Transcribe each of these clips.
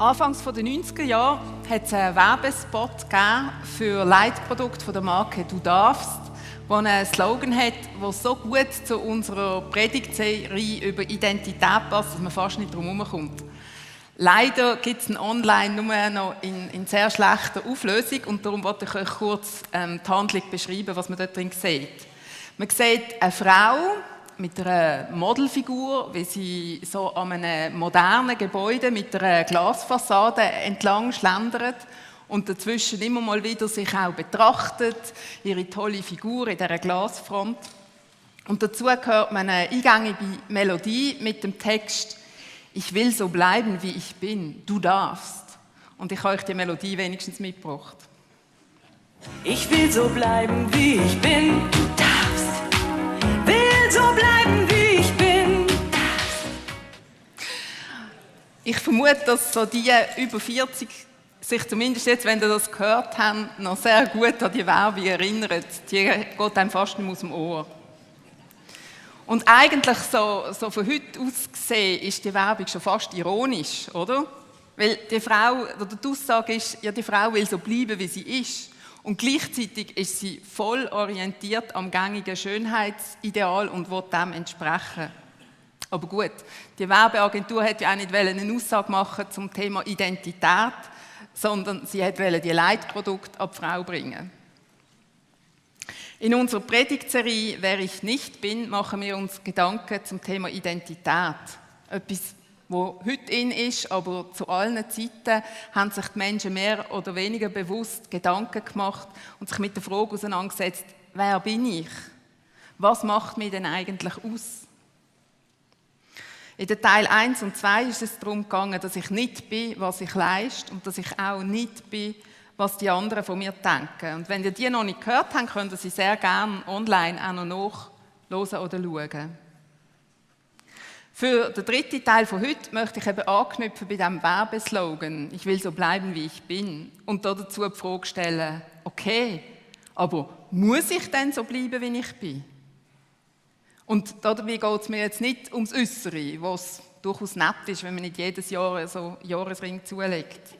Anfangs der 90er Jahre hat es einen Werbespot gegeben für Leitprodukte von der Marke «Du darfst», der einen Slogan hat, der so gut zu unserer Predigtserie über Identität passt, dass man fast nicht drum herumkommt. Leider gibt es ihn online nur noch in sehr schlechter Auflösung und darum wollte ich euch kurz die Handlung beschreiben, was man dort drin sieht. Man sieht eine Frau mit einer Modelfigur, wie sie so an einem modernen Gebäude mit einer Glasfassade entlang schlendert und dazwischen immer mal wieder sich auch betrachtet, ihre tolle Figur in dieser Glasfront. Und dazu hört man eine eingängige Melodie mit dem Text «Ich will so bleiben, wie ich bin, du darfst». Und ich habe euch die Melodie wenigstens mitgebracht. Ich will so bleiben, wie ich bin, du darfst. Will so bleiben, wie ich bin. Ich vermute, dass so die über 40 sich zumindest jetzt, wenn sie das gehört haben, noch sehr gut an die Werbung erinnern. Die geht einem fast nicht aus dem Ohr. Und eigentlich so von heute aus gesehen ist die Werbung schon fast ironisch, oder? Weil die Frau, oder die Aussage ist, ja, die Frau will so bleiben, wie sie ist. Und gleichzeitig ist sie voll orientiert am gängigen Schönheitsideal und will dem entsprechen. Aber gut, die Werbeagentur hat ja auch nicht eine Aussage machen zum Thema Identität, sondern sie wollte die Leitprodukte an die Frau bringen. In unserer Predigtserie «Wer ich nicht bin» machen wir uns Gedanken zum Thema Identität. Etwas, wo heute in ist, aber zu allen Zeiten haben sich die Menschen mehr oder weniger bewusst Gedanken gemacht und sich mit der Frage auseinandergesetzt, wer bin ich? Was macht mich denn eigentlich aus? In den Teil 1 und 2 ist es darum gegangen, dass ich nicht bin, was ich leiste und dass ich auch nicht bin, was die anderen von mir denken. Und wenn ihr die noch nicht gehört habt, könnt ihr sie sehr gerne online auch noch nachhören oder schauen. Für den dritten Teil von heute möchte ich eben anknüpfen bei diesem Werbeslogan «Ich will so bleiben, wie ich bin» und dazu die Frage stellen, okay, aber muss ich denn so bleiben, wie ich bin? Und dabei geht es mir jetzt nicht ums Äußere, was durchaus nett ist, wenn man nicht jedes Jahr so einen Jahresring zulegt.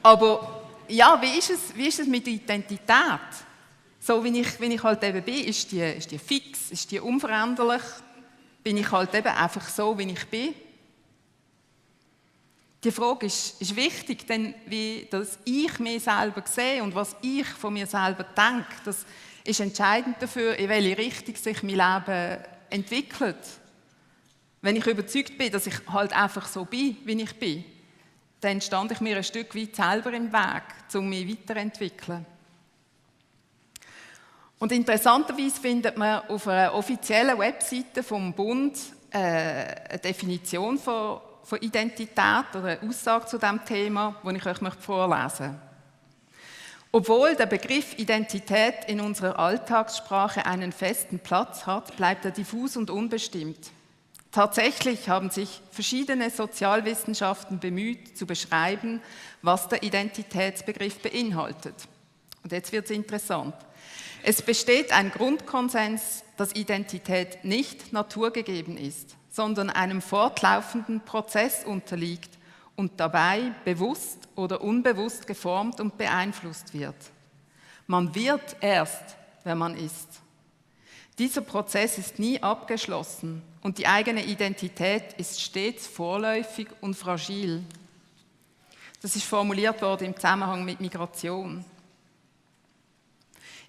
Aber ja, wie ist es mit der Identität? So wie ich halt eben bin, ist die fix, ist die unveränderlich? Bin ich halt eben einfach so, wie ich bin? Die Frage ist wichtig, denn wie dass ich mich selber sehe und was ich von mir selber denke, das ist entscheidend dafür, in welche Richtung sich mein Leben entwickelt. Wenn ich überzeugt bin, dass ich halt einfach so bin, wie ich bin, dann stand ich mir ein Stück weit selber im Weg, um mich weiterzuentwickeln. Und interessanterweise findet man auf einer offiziellen Webseite vom Bund eine Definition von Identität oder eine Aussage zu diesem Thema, die ich euch vorlesen möchte. Obwohl der Begriff Identität in unserer Alltagssprache einen festen Platz hat, bleibt er diffus und unbestimmt. Tatsächlich haben sich verschiedene Sozialwissenschaften bemüht, zu beschreiben, was der Identitätsbegriff beinhaltet. Und jetzt wird es interessant. Es besteht ein Grundkonsens, dass Identität nicht naturgegeben ist, sondern einem fortlaufenden Prozess unterliegt und dabei bewusst oder unbewusst geformt und beeinflusst wird. Man wird erst, wer man ist. Dieser Prozess ist nie abgeschlossen und die eigene Identität ist stets vorläufig und fragil. Das ist formuliert worden im Zusammenhang mit Migration.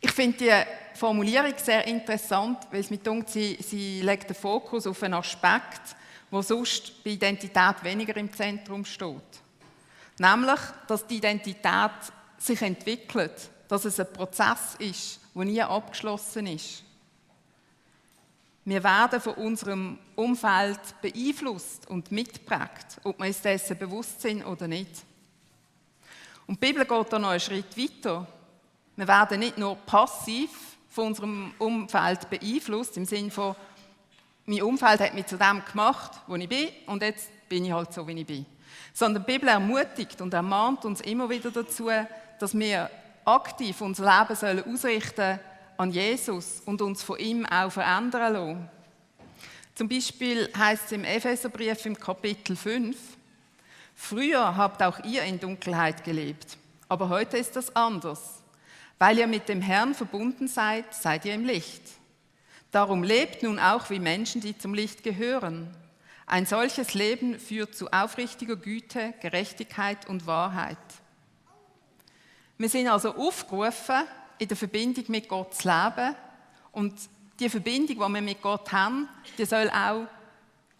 Ich finde die Formulierung sehr interessant, weil es mir denkt, sie legt den Fokus auf einen Aspekt, wo sonst bei Identität weniger im Zentrum steht. Nämlich, dass die Identität sich entwickelt, dass es ein Prozess ist, der nie abgeschlossen ist. Wir werden von unserem Umfeld beeinflusst und mitgeprägt, ob wir uns dessen bewusst sind oder nicht. Und die Bibel geht da noch einen Schritt weiter. Wir werden nicht nur passiv von unserem Umfeld beeinflusst, im Sinne von, mein Umfeld hat mich zu dem gemacht, wo ich bin, und jetzt bin ich halt so, wie ich bin. Sondern die Bibel ermutigt und ermahnt uns immer wieder dazu, dass wir aktiv unser Leben ausrichten sollen an Jesus und uns von ihm auch verändern lassen. Zum Beispiel heisst es im Epheserbrief im Kapitel 5, Früher habt auch ihr in Dunkelheit gelebt, aber heute ist das anders. Weil ihr mit dem Herrn verbunden seid, seid ihr im Licht. Darum lebt nun auch wie Menschen, die zum Licht gehören. Ein solches Leben führt zu aufrichtiger Güte, Gerechtigkeit und Wahrheit. Wir sind also aufgerufen, in der Verbindung mit Gott zu leben. Und die Verbindung, die wir mit Gott haben, die soll auch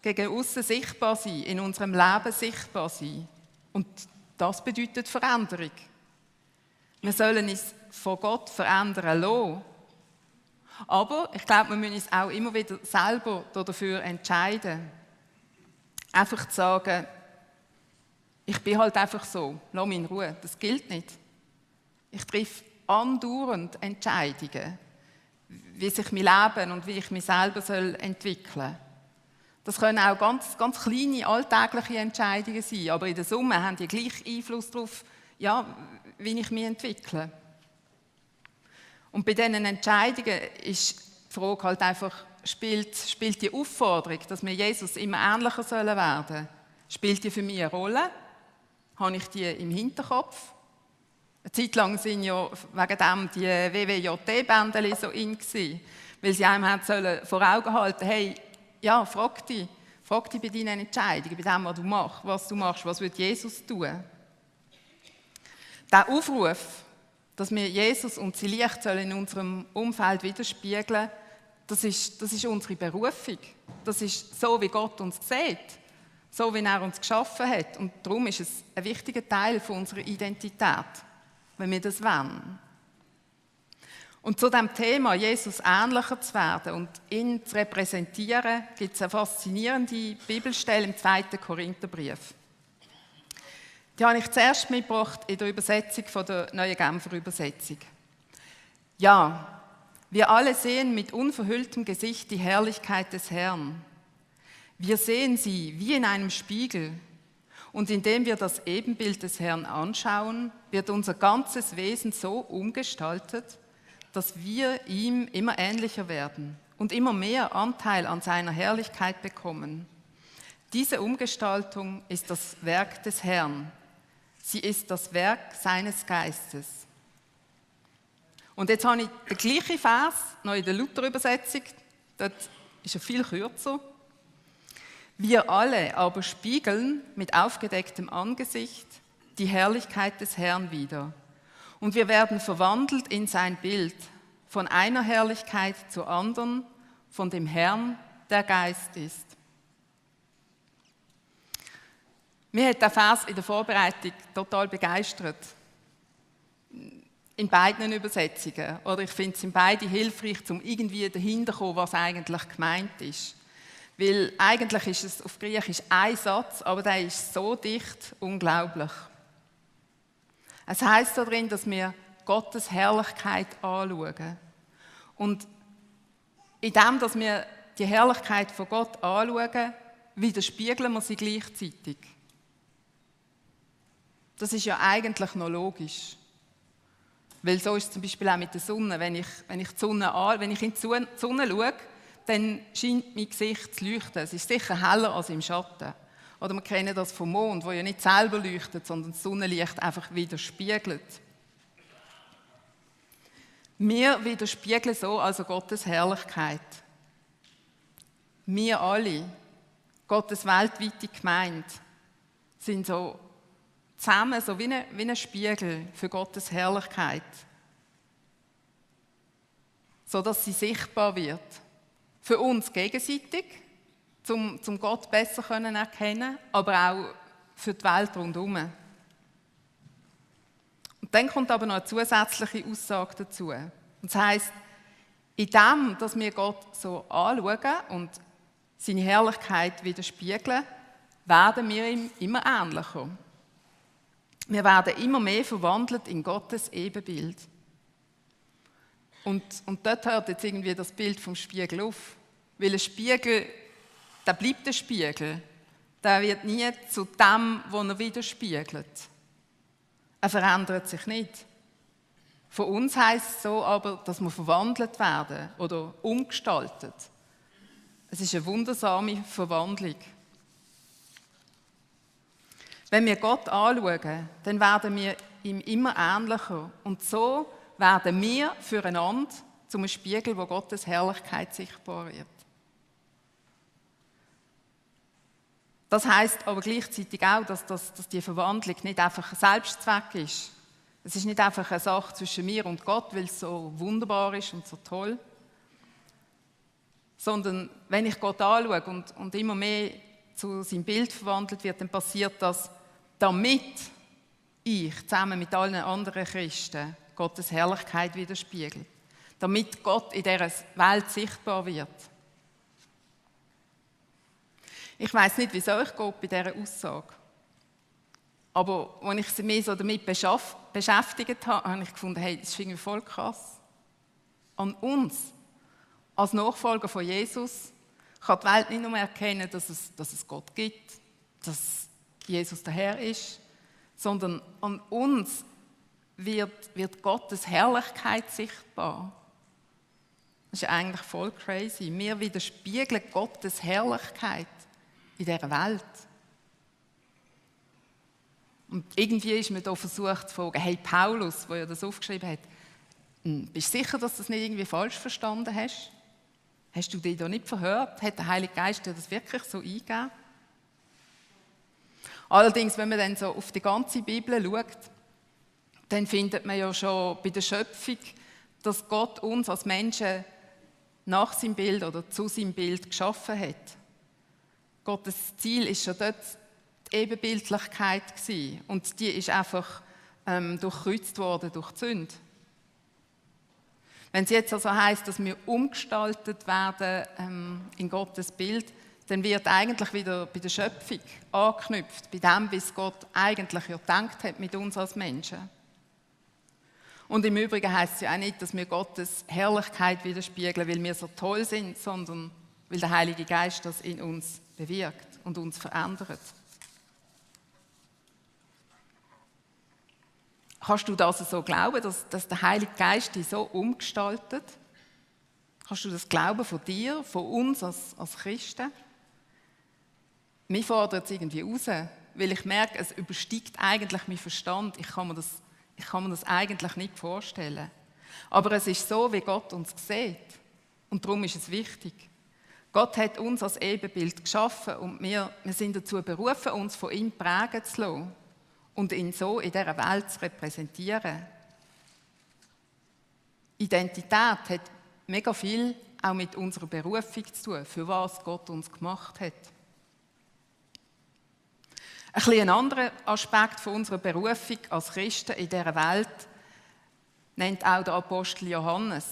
gegen aussen sichtbar sein, in unserem Leben sichtbar sein. Und das bedeutet Veränderung. Wir sollen uns von Gott verändern lassen. Aber ich glaube, wir müssen uns auch immer wieder selber dafür entscheiden. Einfach zu sagen, ich bin halt einfach so, lass mich in Ruhe. Das gilt nicht. Ich treffe andauernd Entscheidungen, wie sich mein Leben und wie ich mich selber entwickeln soll. Das können auch ganz, ganz kleine, alltägliche Entscheidungen sein, aber in der Summe haben die gleich Einfluss darauf, ja, wie ich mich entwickle. Und bei diesen Entscheidungen ist die Frage halt einfach, spielt die Aufforderung, dass wir Jesus immer ähnlicher werden sollen, spielt die für mich eine Rolle? Habe ich die im Hinterkopf? Eine Zeit lang waren ja wegen dem die WWJT-Bändchen so in gewesen, weil sie einem vor Augen halten, hey, ja, frag dich bei deinen Entscheidungen, bei dem, was du machst, was wird Jesus tun? Der Aufruf, dass wir Jesus und sein Licht in unserem Umfeld widerspiegeln, das ist unsere Berufung. Das ist so, wie Gott uns sieht, so, wie er uns geschaffen hat. Und darum ist es ein wichtiger Teil von unserer Identität, wenn wir das wollen. Und zu dem Thema, Jesus ähnlicher zu werden und ihn zu repräsentieren, gibt es eine faszinierende Bibelstelle im 2. Korintherbrief. Die habe ich zuerst mitgebracht in der Übersetzung von der Neuen Genfer Übersetzung. Ja, wir alle sehen mit unverhülltem Gesicht die Herrlichkeit des Herrn. Wir sehen sie wie in einem Spiegel. Und indem wir das Ebenbild des Herrn anschauen, wird unser ganzes Wesen so umgestaltet, dass wir ihm immer ähnlicher werden und immer mehr Anteil an seiner Herrlichkeit bekommen. Diese Umgestaltung ist das Werk des Herrn. Sie ist das Werk seines Geistes. Und jetzt habe ich den gleichen Vers, noch in der Luther-Übersetzung, dort ist er viel kürzer. Wir alle aber spiegeln mit aufgedecktem Angesicht die Herrlichkeit des Herrn wider. Und wir werden verwandelt in sein Bild, von einer Herrlichkeit zur anderen, von dem Herrn, der Geist ist. Mir hat der Vers in der Vorbereitung total begeistert. In beiden Übersetzungen. Oder ich finde es in beiden hilfreich, um irgendwie dahinter zu kommen, was eigentlich gemeint ist. Weil eigentlich ist es auf Griechisch ein Satz, aber der ist so dicht, unglaublich. Es heisst darin, dass wir Gottes Herrlichkeit anschauen. Und in dem, dass wir die Herrlichkeit von Gott anschauen, widerspiegeln wir sie gleichzeitig. Das ist ja eigentlich noch logisch. Weil so ist es zum Beispiel auch mit der Sonne. Wenn ich in die Sonne schaue, dann scheint mein Gesicht zu leuchten. Es ist sicher heller als im Schatten. Oder wir kennen das vom Mond, wo ja nicht selber leuchtet, sondern das Sonnenlicht einfach widerspiegelt. Wir widerspiegeln so also Gottes Herrlichkeit. Wir alle, Gottes weltweite Gemeinde, sind so zusammen so wie ein Spiegel für Gottes Herrlichkeit, sodass sie sichtbar wird. Für uns gegenseitig, um Gott besser erkennen, aber auch für die Welt rundherum. Und dann kommt aber noch eine zusätzliche Aussage dazu. Und das heisst, in dem, dass wir Gott so anschauen und seine Herrlichkeit widerspiegeln, werden wir ihm immer ähnlicher. Wir werden immer mehr verwandelt in Gottes Ebenbild. Und dort hört jetzt irgendwie das Bild vom Spiegel auf. Weil ein Spiegel, der bleibt ein Spiegel. Der wird nie zu dem, was er widerspiegelt. Er verändert sich nicht. Von uns heisst es so aber, dass wir verwandelt werden oder umgestaltet. Es ist eine wundersame Verwandlung. Wenn wir Gott anschauen, dann werden wir ihm immer ähnlicher. Und so werden wir füreinander zum Spiegel, wo Gottes Herrlichkeit sichtbar wird. Das heisst aber gleichzeitig auch, dass die Verwandlung nicht einfach ein Selbstzweck ist. Es ist nicht einfach eine Sache zwischen mir und Gott, weil es so wunderbar ist und so toll. Sondern wenn ich Gott anschaue und immer mehr zu seinem Bild verwandelt wird, dann passiert das, damit ich zusammen mit allen anderen Christen Gottes Herrlichkeit widerspiegelt. Damit Gott in dieser Welt sichtbar wird. Ich weiss nicht, wie es euch geht bei dieser Aussage. Aber als ich mich so damit beschäftigt habe, habe ich gefunden, hey, das ist irgendwie voll krass. An uns, als Nachfolger von Jesus, kann die Welt nicht nur erkennen, dass es Gott gibt, dass Jesus der Herr ist, sondern an uns wird Gottes Herrlichkeit sichtbar. Das ist eigentlich voll crazy. Wir widerspiegeln Gottes Herrlichkeit in dieser Welt. Und irgendwie ist mir da versucht zu fragen, hey Paulus, der ja das aufgeschrieben hat, bist du sicher, dass du das nicht irgendwie falsch verstanden hast? Hast du dich da nicht verhört? Hat der Heilige Geist dir das wirklich so eingegeben? Allerdings, wenn man dann so auf die ganze Bibel schaut, dann findet man ja schon bei der Schöpfung, dass Gott uns als Menschen nach seinem Bild oder zu seinem Bild geschaffen hat. Gottes Ziel ist schon dort die Ebenbildlichkeit gewesen. Und die ist einfach durchkreuzt worden durch die Sünde. Wenn es jetzt also heisst, dass wir umgestaltet werden in Gottes Bild, dann wird eigentlich wieder bei der Schöpfung angeknüpft, bei dem, wie es Gott eigentlich ja gedacht hat mit uns als Menschen. Und im Übrigen heisst es ja auch nicht, dass wir Gottes Herrlichkeit widerspiegeln, weil wir so toll sind, sondern weil der Heilige Geist das in uns bewirkt und uns verändert. Kannst du das so glauben, dass der Heilige Geist dich so umgestaltet? Kannst du das glauben von dir, von uns als Christen? Mich fordert es irgendwie raus, weil ich merke, es übersteigt eigentlich meinen Verstand. Ich kann mir das eigentlich nicht vorstellen. Aber es ist so, wie Gott uns sieht. Und darum ist es wichtig. Gott hat uns als Ebenbild geschaffen und wir sind dazu berufen, uns von ihm prägen zu lassen und ihn so in dieser Welt zu repräsentieren. Identität hat mega viel auch mit unserer Berufung zu tun, für was Gott uns gemacht hat. Ein bisschen anderer Aspekt von unserer Berufung als Christen in dieser Welt nennt auch der Apostel Johannes.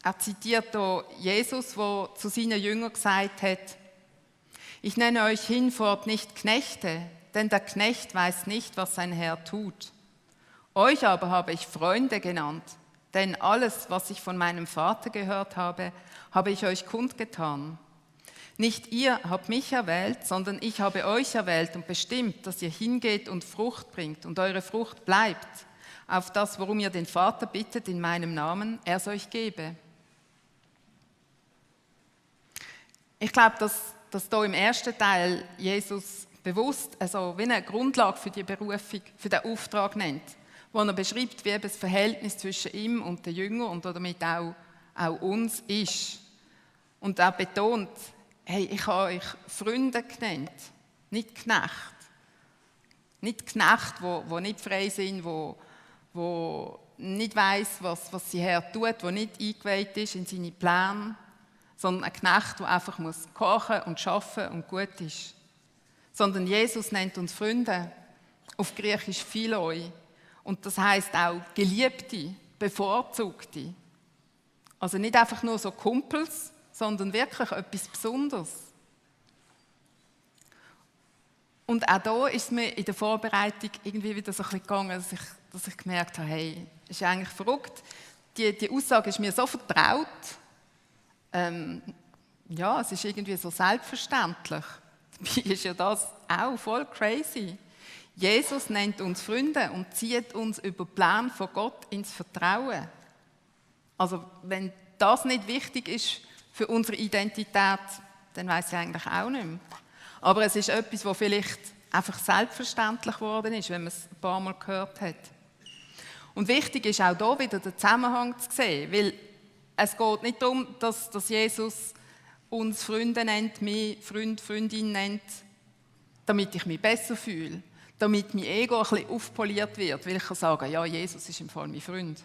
Er zitiert hier Jesus, der zu seinen Jüngern gesagt hat: Ich nenne euch hinfort nicht Knechte, denn der Knecht weiß nicht, was sein Herr tut. Euch aber habe ich Freunde genannt, denn alles, was ich von meinem Vater gehört habe, habe ich euch kundgetan. Nicht ihr habt mich erwählt, sondern ich habe euch erwählt und bestimmt, dass ihr hingeht und Frucht bringt und eure Frucht bleibt, auf das, worum ihr den Vater bittet in meinem Namen, er es euch gebe. Ich glaube, dass hier im ersten Teil Jesus bewusst also wie eine Grundlage für die Berufung, für den Auftrag nennt, wo er beschreibt, wie das Verhältnis zwischen ihm und den Jüngern und damit auch uns ist. Und er betont, hey, ich habe euch Freunde genannt, nicht Knechte. Nicht Knechte, die nicht frei sind, die nicht weiss, was sie Herr tut, die nicht eingeweiht ist in seine Pläne, sondern ein Knecht, der einfach kochen und arbeiten und gut ist. Sondern Jesus nennt uns Freunde, auf Griechisch Philoi. Und das heisst auch Geliebte, Bevorzugte. Also nicht einfach nur so Kumpels, sondern wirklich etwas Besonderes. Und auch da ist es mir in der Vorbereitung irgendwie wieder so ein bisschen gegangen, dass ich gemerkt habe, hey, das ist eigentlich verrückt. Die Aussage ist mir so vertraut. Ja, es ist irgendwie so selbstverständlich. Dabei ist ja das auch voll crazy. Jesus nennt uns Freunde und zieht uns über den Plan von Gott ins Vertrauen. Also wenn das nicht wichtig ist für unsere Identität, dann weiss ich eigentlich auch nicht mehr. Aber es ist etwas, was vielleicht einfach selbstverständlich geworden ist, wenn man es ein paar Mal gehört hat. Und wichtig ist auch hier wieder den Zusammenhang zu sehen, weil es geht nicht darum, dass Jesus uns Freunde nennt, mich Freund, Freundin nennt, damit ich mich besser fühle, damit mein Ego ein bisschen aufpoliert wird, weil ich kann sagen, ja, Jesus ist im Fall mein Freund.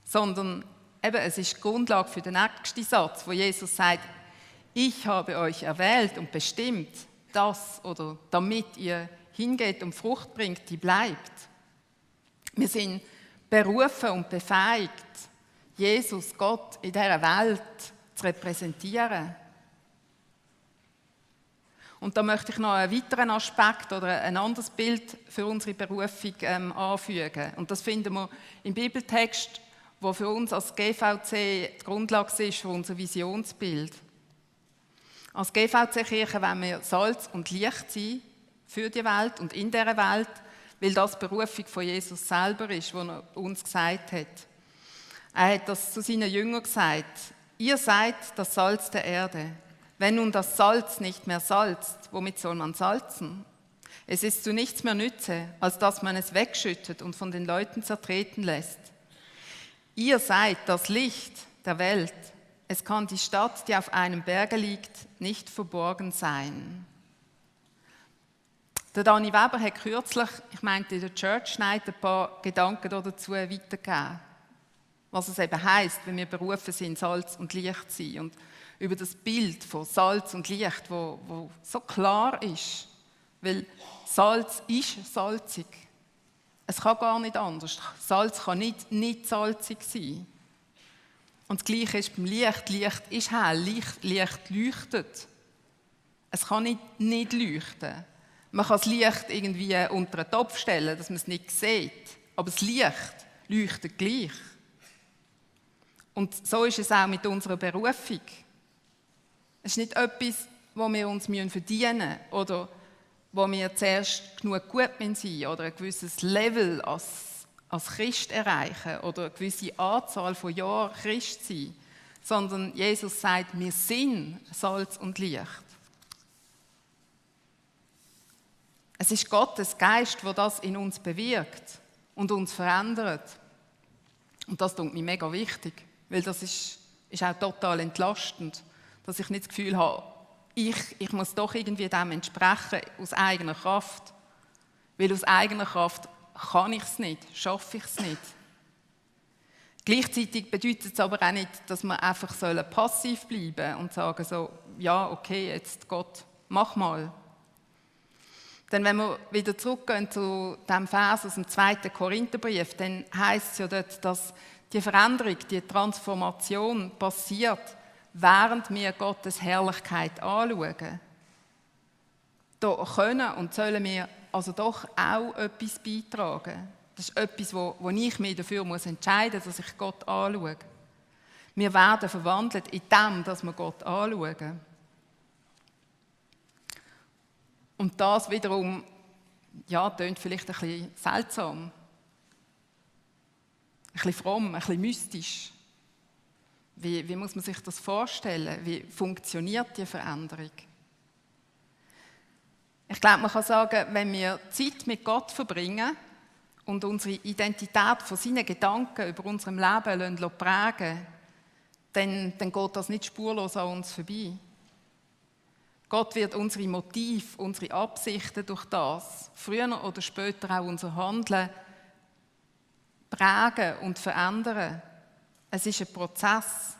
Sondern eben, es ist die Grundlage für den nächsten Satz, wo Jesus sagt, ich habe euch erwählt und bestimmt, das oder damit ihr hingeht und Frucht bringt, die bleibt. Wir sind berufen und befähigt, Jesus, Gott in dieser Welt zu repräsentieren. Und da möchte ich noch einen weiteren Aspekt oder ein anderes Bild für unsere Berufung anfügen. Und das finden wir im Bibeltext, wo für uns als GVC die Grundlage ist für unser Visionsbild. Als GVC-Kirche wollen wir Salz und Licht sein für die Welt und in dieser Welt, weil das die Berufung von Jesus selber ist, die er uns gesagt hat. Er hat das zu seinen Jüngern gesagt, ihr seid das Salz der Erde. Wenn nun das Salz nicht mehr salzt, womit soll man salzen? Es ist zu nichts mehr nütze, als dass man es wegschüttet und von den Leuten zertreten lässt. Ihr seid das Licht der Welt. Es kann die Stadt, die auf einem Berge liegt, nicht verborgen sein. Der Dani Weber hat kürzlich, ich meinte in der Church Night, ein paar Gedanken dazu weitergegeben. Was es eben heisst, wenn wir berufen sind, Salz und Licht zu sein. Und über das Bild von Salz und Licht, wo so klar ist. Weil Salz ist salzig. Es kann gar nicht anders. Salz kann nicht salzig sein. Und das Gleiche ist beim Licht. Licht ist hell, Licht leuchtet. Es kann nicht leuchten. Man kann das Licht irgendwie unter einen Topf stellen, dass man es nicht sieht. Aber das Licht leuchtet gleich. Und so ist es auch mit unserer Berufung. Es ist nicht etwas, wo wir uns verdienen müssen oder wo wir zuerst genug gut sein oder ein gewisses Level als Christ erreichen oder eine gewisse Anzahl von Jahren Christ sein, sondern Jesus sagt, wir sind Salz und Licht. Es ist Gottes Geist, der das in uns bewirkt und uns verändert. Und das tut mir mega wichtig, weil das ist auch total entlastend, dass ich nicht das Gefühl habe, ich muss doch irgendwie dem entsprechen, aus eigener Kraft. Weil aus eigener Kraft kann ich es nicht, schaffe ich es nicht. Gleichzeitig bedeutet es aber auch nicht, dass wir einfach passiv bleiben und sagen so, ja, okay, jetzt Gott, mach mal. Denn wenn wir wieder zurückgehen zu dem Vers aus dem 2. Korintherbrief, dann heisst es ja dort, dass die Veränderung, die Transformation passiert, während wir Gottes Herrlichkeit anschauen. Da können und sollen wir also doch auch etwas beitragen. Das ist etwas, wo ich mich dafür entscheiden muss, dass ich Gott anschaue. Wir werden verwandelt in dem, dass wir Gott anschauen. Und das wiederum, ja, klingt vielleicht ein bisschen seltsam. Ein bisschen fromm, ein bisschen mystisch. Wie muss man sich das vorstellen? Wie funktioniert die Veränderung? Ich glaube, man kann sagen, wenn wir Zeit mit Gott verbringen und unsere Identität von seinen Gedanken über unserem Leben prägen lassen, dann geht das nicht spurlos an uns vorbei. Gott wird unsere Motive, unsere Absichten durch das, früher oder später auch unser Handeln, prägen und verändern. Es ist ein Prozess.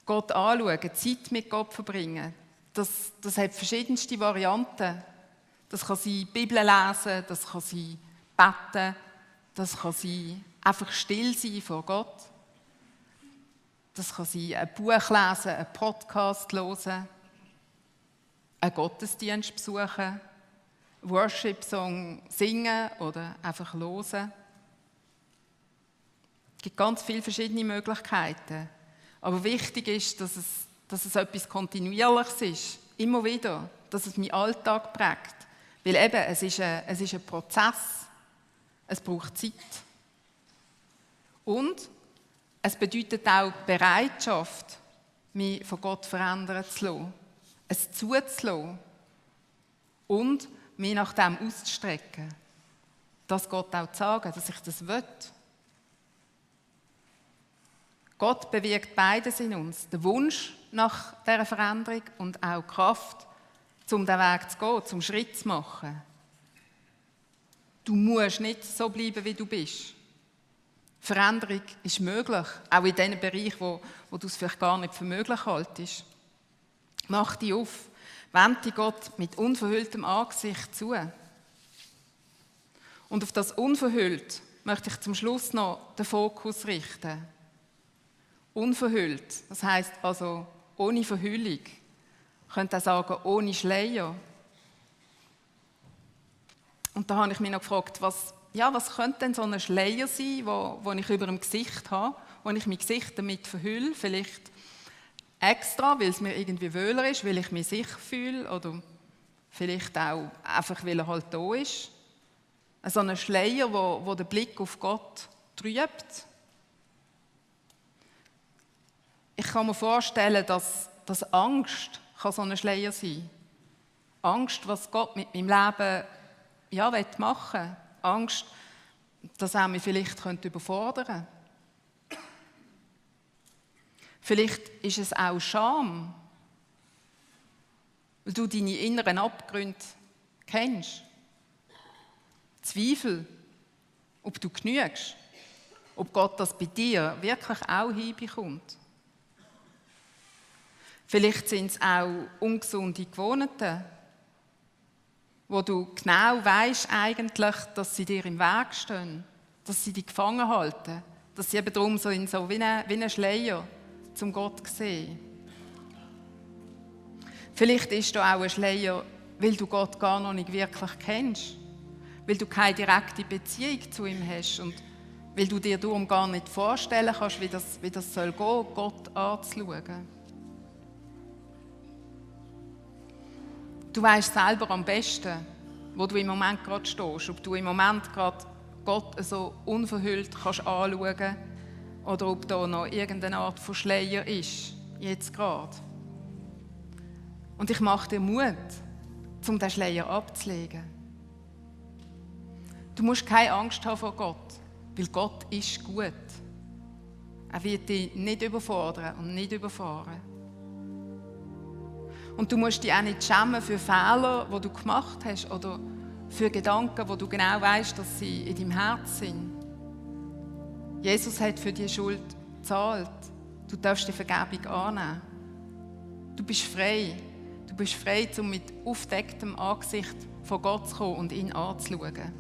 Gott anschauen, Zeit mit Gott verbringen, das hat verschiedenste Varianten. Das kann sein Bibel lesen, das kann sein beten, das kann sein einfach still sein vor Gott. Das kann sein ein Buch lesen, einen Podcast hören, einen Gottesdienst besuchen, Worship-Song singen oder einfach hören. Es gibt ganz viele verschiedene Möglichkeiten. Aber wichtig ist, dass es etwas Kontinuierliches ist. Immer wieder. Dass es meinen Alltag prägt. Weil eben, es ist ein Prozess. Es braucht Zeit. Und es bedeutet auch Bereitschaft, mich von Gott verändern zu lassen. Es zuzulassen. und mich nach dem auszustrecken. Das Gott auch zu sagen, dass ich das will. Gott bewirkt beides in uns. Den Wunsch nach dieser Veränderung und auch die Kraft, um den Weg zu gehen, zum Schritt zu machen. Du musst nicht so bleiben, wie du bist. Veränderung ist möglich, auch in den Bereichen, wo du es vielleicht gar nicht für möglich haltest. Mach dich auf, wende dich Gott mit unverhülltem Angesicht zu. Und auf das Unverhüllt möchte ich zum Schluss noch den Fokus richten. Unverhüllt, das heisst also ohne Verhüllung. Ich könnte auch sagen, ohne Schleier. Und da habe ich mich noch gefragt, was könnte denn so ein Schleier sein, wo ich über dem Gesicht habe, wo ich mein Gesicht damit verhülle, vielleicht extra, weil es mir irgendwie wohler ist, weil ich mich sicher fühle oder vielleicht auch einfach, weil er halt da ist. So ein Schleier, wo den Blick auf Gott trübt. Ich kann mir vorstellen, dass Angst kann so ein Schleier sein kann. Angst, was Gott mit meinem Leben machen will. Angst, dass er mich vielleicht überfordern könnte. Vielleicht ist es auch Scham, weil du deine inneren Abgründe kennst. Zweifel, ob du genügst, ob Gott das bei dir wirklich auch hinbekommt. Vielleicht sind es auch ungesunde Gewohnheiten, wo du genau weisst eigentlich, dass sie dir im Weg stehen, dass sie dich gefangen halten, dass sie eben darum so wie ein Schleier zum Gott sehen. Vielleicht ist da auch ein Schleier, weil du Gott gar noch nicht wirklich kennst, weil du keine direkte Beziehung zu ihm hast und weil du dir darum gar nicht vorstellen kannst, wie das soll gehen, Gott anzuschauen. Du weisst selber am besten, wo du im Moment gerade stehst, ob du im Moment gerade Gott so unverhüllt kannst anschauen oder ob da noch irgendeine Art von Schleier ist, jetzt gerade. Und ich mache dir Mut, um den Schleier abzulegen. Du musst keine Angst haben vor Gott, weil Gott ist gut. Er wird dich nicht überfordern und nicht überfahren. Und du musst dich auch nicht schämen für Fehler, die du gemacht hast oder für Gedanken, wo du genau weißt, dass sie in deinem Herz sind. Jesus hat für die Schuld gezahlt. Du darfst die Vergebung annehmen. Du bist frei. Du bist frei, um mit aufgedecktem Angesicht vor Gott zu kommen und ihn anzuschauen.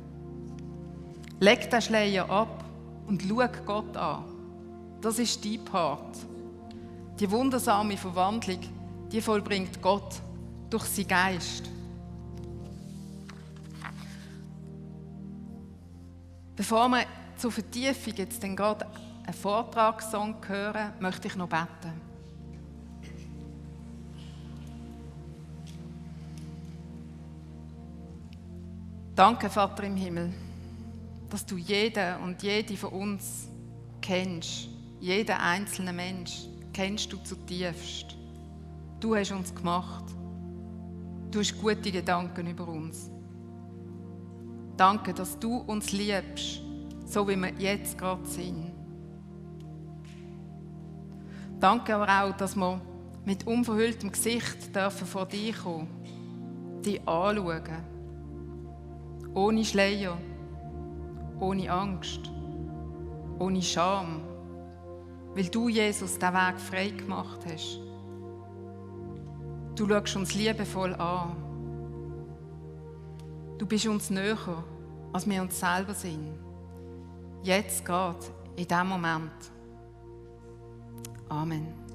Leg den Schleier ab und schau Gott an. Das ist dein Part. Die wundersame Verwandlung, die vollbringt Gott durch seinen Geist. Bevor wir zur Vertiefung jetzt dann gerade einen Vortragssong hören, möchte ich noch beten. Danke, Vater im Himmel, dass du jeden und jede von uns kennst. Jeden einzelnen Mensch kennst du zutiefst. Du hast uns gemacht. Du hast gute Gedanken über uns. Danke, dass du uns liebst, so wie wir jetzt gerade sind. Danke aber auch, dass wir mit unverhülltem Gesicht dürfen vor dir kommen, dich anschauen. Ohne Schleier, ohne Angst, ohne Scham, weil du, Jesus, den Weg frei gemacht hast. Du schaust uns liebevoll an. Du bist uns näher, als wir uns selber sind. Jetzt gerade, in diesem Moment. Amen.